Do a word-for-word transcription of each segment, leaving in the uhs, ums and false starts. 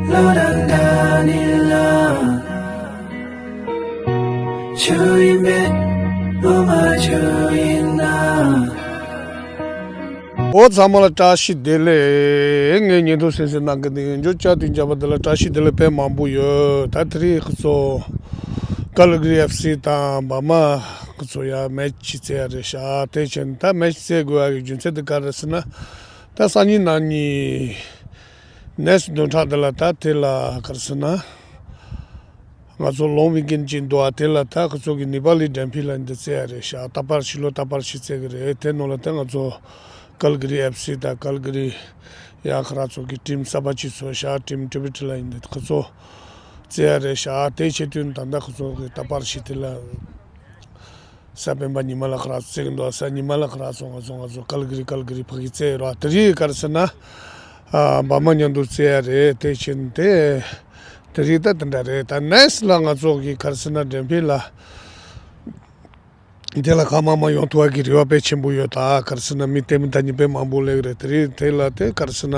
བློ་རང་འདྲ་ནི་ལ། ཆུ་ཡིན་པས་བློ་མ་ཆུ་ཡིན་ན། འོ་ཚང་མ་ལ་བཀྲ་ཤིས་བདེ་ལེགས། ངས་བརྙན་ཐུང་གསན་གཟིགས་གནང་མཁན་དེ་ཡིན། འཇོ་ཅག་དུས་འཇགས་པ་འདི་ལ་བཀྲ་ཤིས་བདེ་ལེགས་དཔེ་མང་པོ་ཡོད། ད་དེ་རིང་ཁོ་ཚོ་ཀལ་གྷི་རི་ཨེཕ་སི་དང་འབར་མ་ཁོ་ཚོ་ཡ་མེ་ཆི་རྩེ་ཡ་རེད་ཤག་དེ་བྱས་ནས་ད་མེ་ཆི་རྩེ་དགོས་ཡ་གི་རྒྱུ་མཚན་དེ་ག་རེ་ཟེར་ན། ད་སང་ཉིན་གནངས་ཉིན་ནེག་སི་བདུན་ཕྲག་འདི་ལ་ད་དེ་ལ་ག་རེ་ཟེར་ན། ང་ཚོ་ལོང་ཝིག་ཨེན་ཌི་ཅིག་འདུག་ཨ། དེ་ལ་ད་ཁོ་ཚོ་གི་ནི་པ་ལི་གྲམ་ཕི་ལ་འདི་རྩེ་ཡ་རེད་ཤག་ད་པར་ཕྱི་ལོ་ད་པར་ཕྱི་རྩེ་གི་རེད། དེ་ནང་ལ་ད་ང་ཚོ་ཀལ་གྷི་རི་ཨེཕ་སི་དང་ཀལ་གྷི་རི་ཡ་ཁ་ར་ཚོ་གི་ཊིམ་གསར་པ་ཅིག་ཚོ་ཤག་ཊིམ་ཊི་བི་ཊི་ལ་ཡིན་འདི་ཁོ་ཚོ་རྩེ་ཡ་རེད་ཤག་དེ་བྱེད་དུས་ད་ལྟ་ཁོ་ཚོ་གི་ད་པར་ཕྱི་དེ་ལ། གཟའ་སྤེན་པ་ཉི་མ་ལ་ཁ་ར་ཚོ་རྩེ་གི་འདུག་གཟའ་ཉི་མ་ལ་ཁ་ར་ཚོ་ང་ཚོ་ང་ཚོ་ཀལ་གྷི་རི་ཀལ་གྷི་རི་ཕ་གི་རྩེ་ཡོད་ར། དེ་རིང་ག་རེ་ཟེར་ན། ཨ། འབར་མ་མཉམ་དུ་རྩེ་ཡ་རེད། དེ་བྱས་ནས་དེ་དེ་རིང་ད་དེ་འདྲ་རེད། ད་ནེག་སི་ལ་ང་ཚོ་གི་ག་རེ་ཟེར་ན་གྲམ་ཕི་ལ་དེ་ལ་གང་མང་མང་ཡོང་ཐུབ་པ་གི་རེ་བ་དཔེ་ཆེན་པོ་ཡོད། ད་ག་རེ་ཟེར་ན་མི་ལྟད་མོ་ལྟ་མཁན་དཔེ་མང་པོ་སླེབས་ཀྱི་རེད། དེ་རིང་དེ་ལ་དེ་ག་རེ་ཟེར་ན་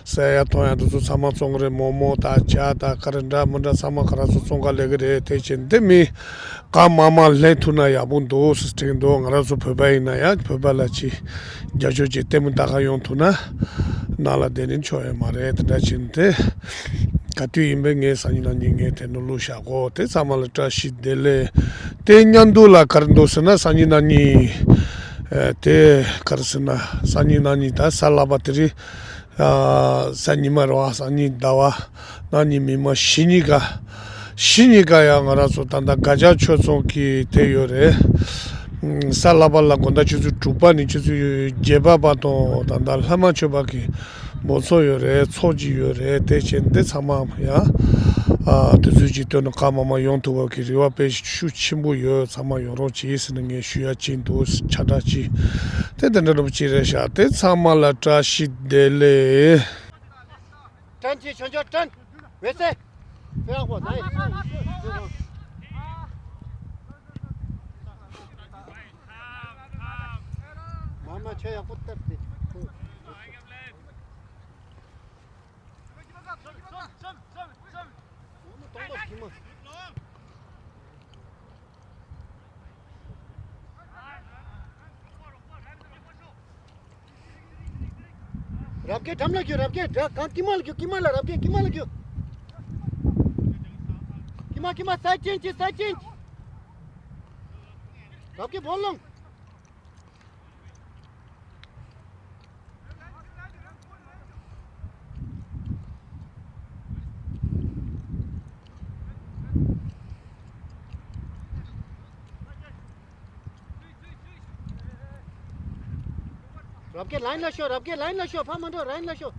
ཟ་ཡ་འཐུང་ཡ་དེ་ཚོ་ཚང་མ་བཙོང་གི་རེད། མོག་མོག་དང་ཇ་དང་ག་རེ་འདྲ་མི་འདྲ་ཚང་མ་ཁ་ར་ཚོ་བཙོང་ག་སླེབས་ཀྱི་རེད། དེ་བྱས་ནས་དེ་མི་གང་མང་མང་ལེན་ཐུབ་ན་ཡག་པོ་འདུག་ཟེར་དྲན་འདུག་ང་རང་ཚོ་བོད་པ་ཡིན་ན་ཡང་བོད་པ་ལ་ཅིག་རྒྱབ་སྐྱོར་ཅིག་ལྟད་མོ་ལྟ་ག་ཡོང་ཐུབ་ན་ནང་ལ་བསྡད་ནས་ཆོག་ཡོད་མ་རེད། དེ་འདྲ་བྱས་ནས་དེ་ག་དུས་ཡིན་པའི་ངས་སང་ཉིན་གནངས་ཉིན་ངས་དེ་ནས་བླུགས་བཞག་གོ་དེ་ཚང་མ་ལ་བཀྲ་ཤིས་བདེ་ལེགས། དེ་མཉམ་དུ་ལ་ག་རེ་འདུག་ཟེར་ན་སང་ཉིན་གནངས་ཉིན་ཨ། དེ་ག་རེ་ཟེར་ན་སང་ཉིན་གནངས་ཉིན་ད་གཟའ་ལྷག་པ་དེ་རིང་། གཟའ་ཉི་མ་རེད་བ། སང་ཉིན་ཟླ་བ། གནངས་ཉིན་མི་མ་གཞེས་ཉིན་ཀ་གཞེས་ཉིན་ཀ་ཡང་ང་རང་ཚོ་ད་ལྟ་སྒ་རྒྱ་ཆོས་ཚོགས་ཀྱི་དེ་ཡོད་རེད། གཟའ་ལྷག་པ་ལ་དགོང་དག་ཆུ་ཚོད་དྲུག་པ་ནས་ཆུ་ཚོད་བརྒྱད་པ་བར་དུ་ད་ལྟ་ལྷ་མ་ཆོས་པ་གི་འབོད་ཚོགས་ཡོད་རེད། ཚོགས་ཅིག་ཡོད་རེད། དེ་བྱས་འདི་ཚང་མ་ཡང་དུས་ཚོད་ཅིག་བཏོན་ནས་གང་མང་མང་ཡོང་ཐུབ་པ་གི་རེ་བ་དཔེ་ཤུགས་ཆེན་པོ་ཡོད། ཚང་མ་ཡོང་རོགས་གྱིས་ཟེར་ནས་ངས་ཞུ་ཡ་ཅིག་འདུག་ཆ་འདྲ་ཅིག་དེ་འདི་འདྲ་འདྲ་པོ་ཅིག་རེད་ཤག་དེ་ཚང་མ་ལ་བཀྲ་ཤིས་བདེ་ལེགས། ཀྲན་གྱིས་ཆོས་འབྱོར་ཀྲན། འོད་ཟེར། ཧྥེ་ཨ་ཧོ་ནའི་སི། མ་མ་ཆོས་ཡག་པོ་བཏབ་སྟེ། རབ་རྒྱས་འགྲམ་ལ་རྒྱུག་རབ་རྒྱས་འགྲམ་གང་ཀི་མ་ལ་རྒྱུག་ཀི་མ་ལ་རབ་རྒྱས་ཀི་མ་ལ་རྒྱུག་ཀི་མ་ཀི་མ་སའི་ཅན་གྱི་སའི་ཅན་གྱི། རབ་རྒྱས་བོ་ལོང་། རབ་རྒྱས་ལའིན་ལ་ཤོག་རབ་རྒྱས་ལའིན་ལ་ཤོག་ཕ་མ་འགྲོ་ལའིན་ལ་ཤོག་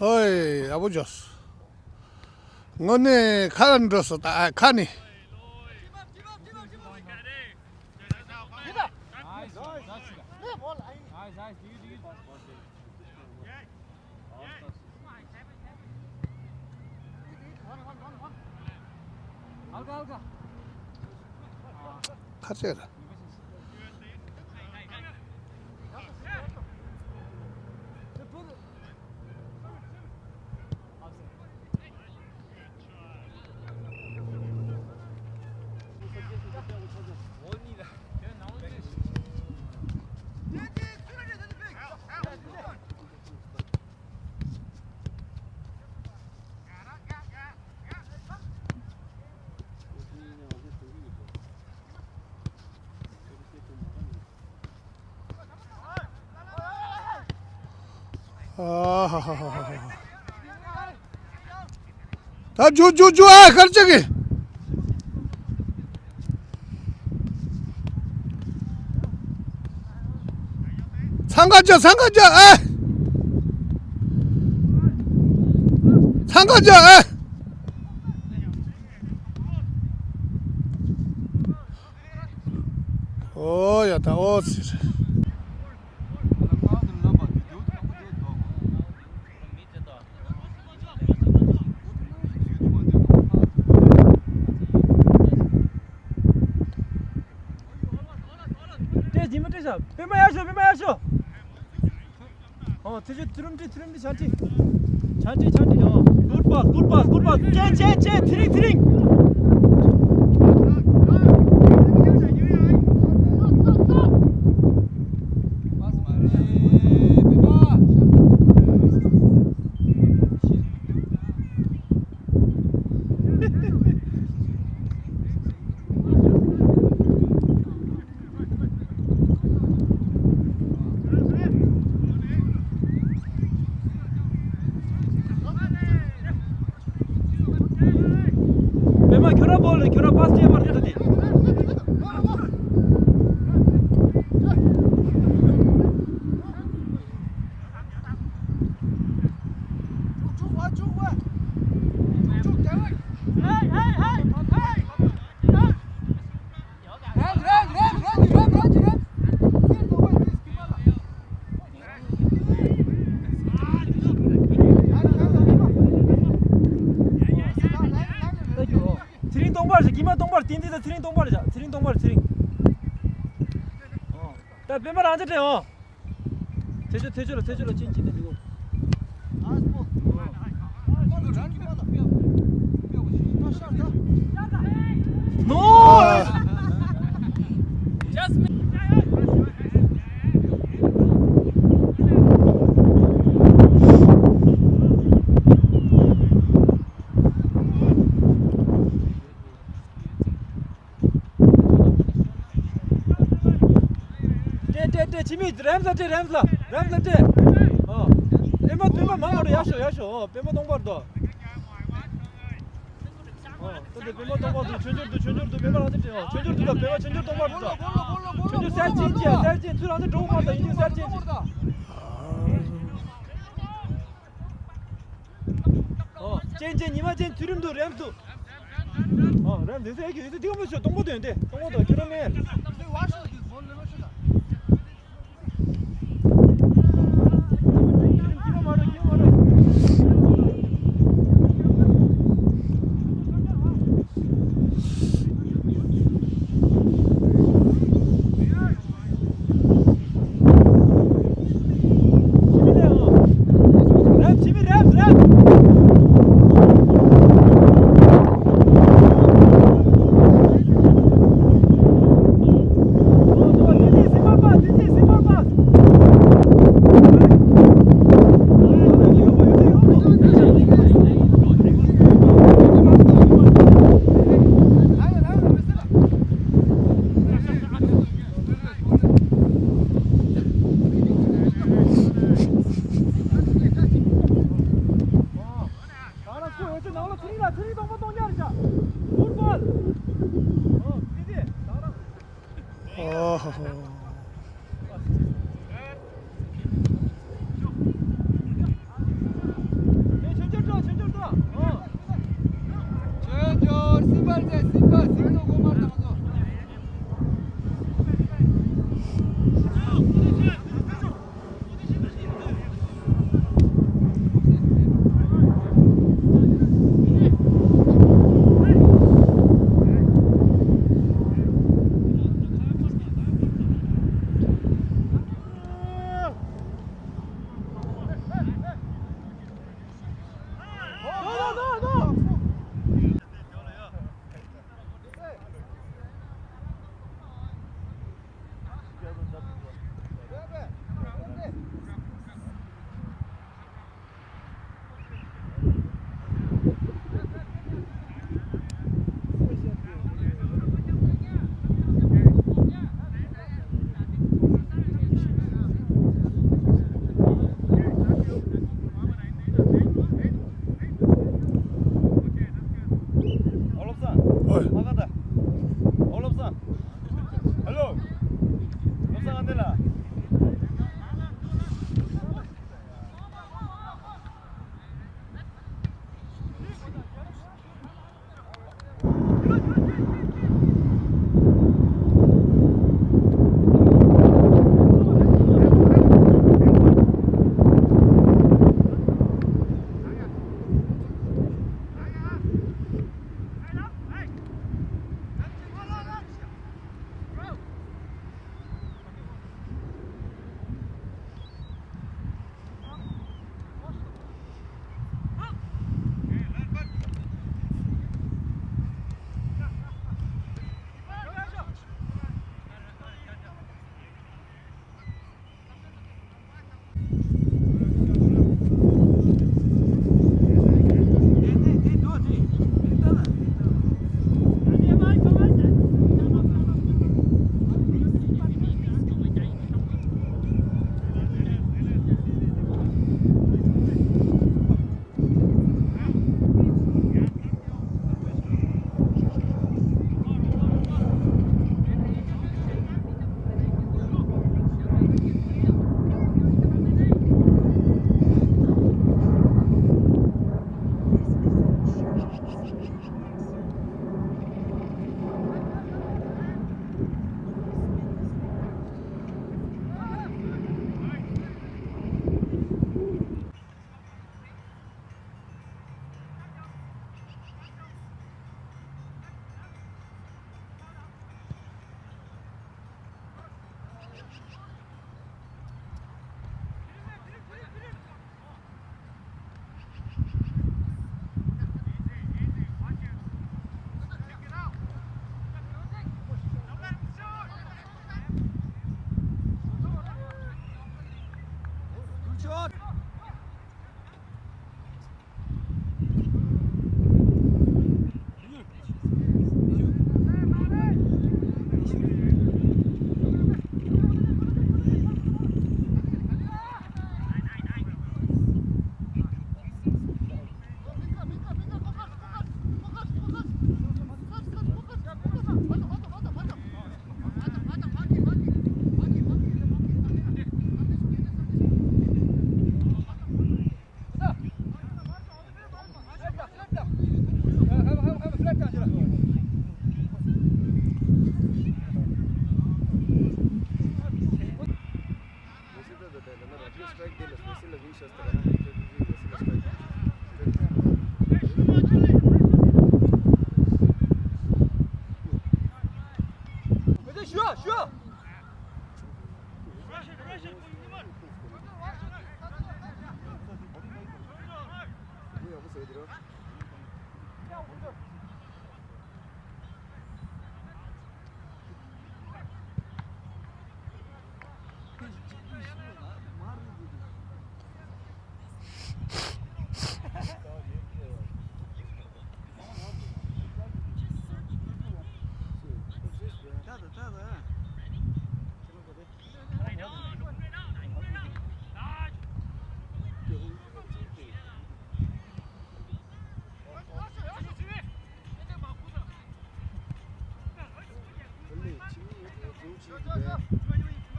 ཨོའི། ཡག་པོ་བྱུང་། དངོས་གནས་ཁ་ལ་འགྲོ་སོང་ད་ཨ་ཁ་ནི། ཁ་ཆེ་ར། ཨ་ཧ་ཧ་ཧ་ཧ། ད་རྒྱུགས་རྒྱུགས་རྒྱུགས། ཨ། གར་ཅིག་གི། འཚང་ཁ་རྒྱག་འཚང་ཁ་རྒྱག་ཨ། འཚང་ཁ་རྒྱག་ཨ། ཨོ་ཡ། ད་ཨོ་ཟེར། སྤྲད་ཀྱི་མི་སྤྲད་ཤག་པད་མ་ཡར་ཤོག་པད་མ་ཡར་ཤོག་ཨོ། ཚེ་ཆུ་ཚུ་རུམ་ཁྲི་ཚུ་རུམ་ཁྲི་ཆ་ཁྲི། ཆ་ཁྲི་ཆ་ཁྲི། ཨོ། Good pass, good pass, good pass. ཅེ་ཅེ་ཅེ། ཚེ་རིང་ཚེ་རིང་། པད་མ་ཁྱོད་རང་བོ་ལ་ཁྱོད་རང་པཱས་སྤྲད་པར་འདུག་སྟེ། ཚེ་རིང་སྟོང་པར་བྱ། གྱིས་མ་སྟོང་པར། དེ་འདི་ད་ཚེ་རིང་སྟོང་པར་བྱ། ཚེ་རིང་སྟོང་པར། ཚེ་རིང་། ད་པད་མ་རང་ཚེ་སྤྲད་ཨོ། ཐེ་ཆོ་ཐེ་ཆོ་ལ་ཐེ་ཆོ་ལ་ཅིན་ཅིན་ནས་འདུག་ནོ། སྤྲད་སྤྲད་སྤྲད། ཕྱི་མིག་རེམ་ས་སྤྲད། རེམ་ས་རེམ་ས་སྤྲད། ཨོ། པད་མ་པད་མ་མང་བ་རེ་ཡར་ཤོག་ཡར་ཤོག་ཨོ། པད་མ་སྟོང་པར་འདུག་ཨོ། ད་དེ་པད་མ་སྟོང་པར་འདུག་མཆོད་འཇོར་འདུག་མཆོད་འཇོར་འདུག་པད་མ་རང་ཚེ་སྤྲད། ཨོ། མཆོད་འཇོར་འདུག་ད་པད་མ་མཆོད་འཇོར་སྟོང་པར་འདུག་མཆོད་འཇོར་གསལ་ཅན་གྱིས་གསལ་ཅན་ཚུར་རང་ཚེ་འགྲོ་མ་ད་ཡིན་འཇོར་གསལ་ཅན་གྱིས། ཨོ། ཅན་ཅན་ཉི་མ་ཅན་ཚུ་རིམ་འདུག་རེམ་འདུག་ཨོ། རེམ་འདུག་ཟེར་གྱི་ཡོད་ཚེ་འདི་ག་མི་ཤོད་སྟོང་པ་དོན་དེ་སྟོང་པ་དོན་ཁྱོད་རང་ངས། ཨོ་ཧོ་ཧོ། ཨ་ཁ་ད། ཨོ་བློ་བཟང་། ཧེ་ལོ། བློ་བཟང་ཨ་འདི་ལ།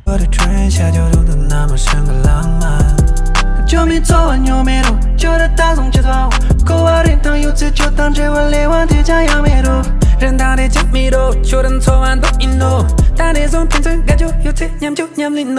བར་ཁྲོན་ཤ་ཇོ་རུ་དུ་ན་མ་ཤང་གི་ལང་མ། ཇོ་མི་ཚོ་བ་ཉོ་མེ་རུ་ཇོ་ར་ད་སོང་ཅི་ཐོ། ཀོ་བ་རིན་ཐང་ཡོད་ཚེ་ཇོ་དང་འབྲེལ་བ་ལེ་བ་དེ་ཅང་ཡང་མེ་རུ། རིན་ཐང་རེ་ཅང་མེ་རུ་ཇོ་ར་ཚོ་བ་འདུག་ཨིན་ནོ། ད་རེ་སོང་ཕན་ཚུན་དགའ་ཇོ་ཡོད་ཚེ་ཉམ་ཇོ་ཉམ་ལིན་ནོ།